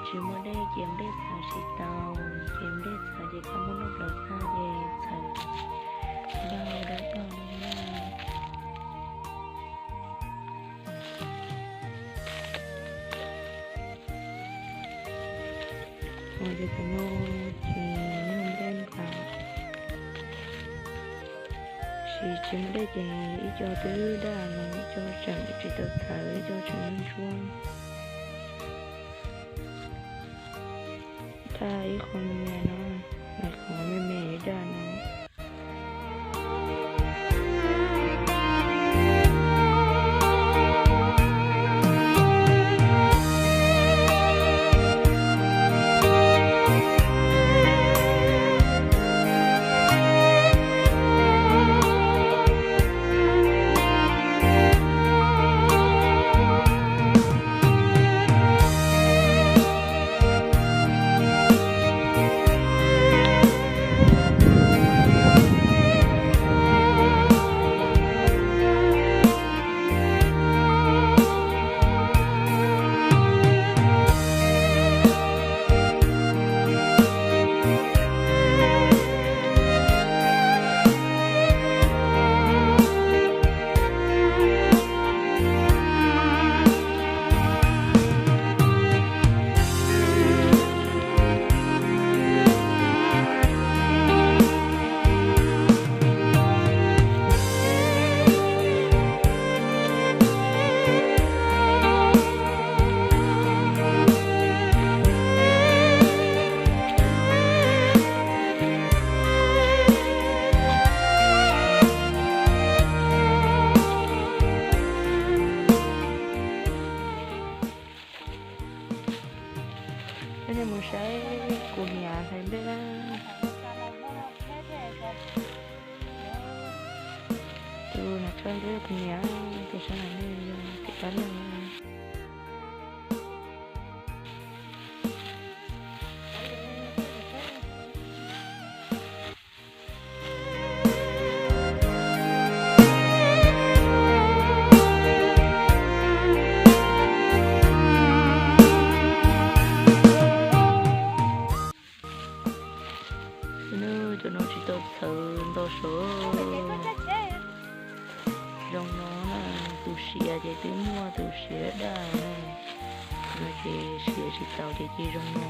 Tsis muaj dej ces nplej txhawv tsis tau, ces nplej txhawv ces koj muab noj plaws tag ces txhawv dau dawb paug li no. Ua ces tus no ces yog nplej nplaum, tab sis tsis muaj dej ces ib co twb daj no, ib co tseem tsis tau txhawv, ib co tseem ntsuab. Daj ib qho me me no, lawv qhov me me daj no. Coj nej mus saib kuv niam hlais nplej na. Tus no tshaj nplej kuv niam, tus sab no yog kev pab neeg. Cov no tsis tau txhawv ntau saud. Zoo no na, tus siav ces twb muaj tus siav daj na, no ces siav tsis tau ces cia zoo no.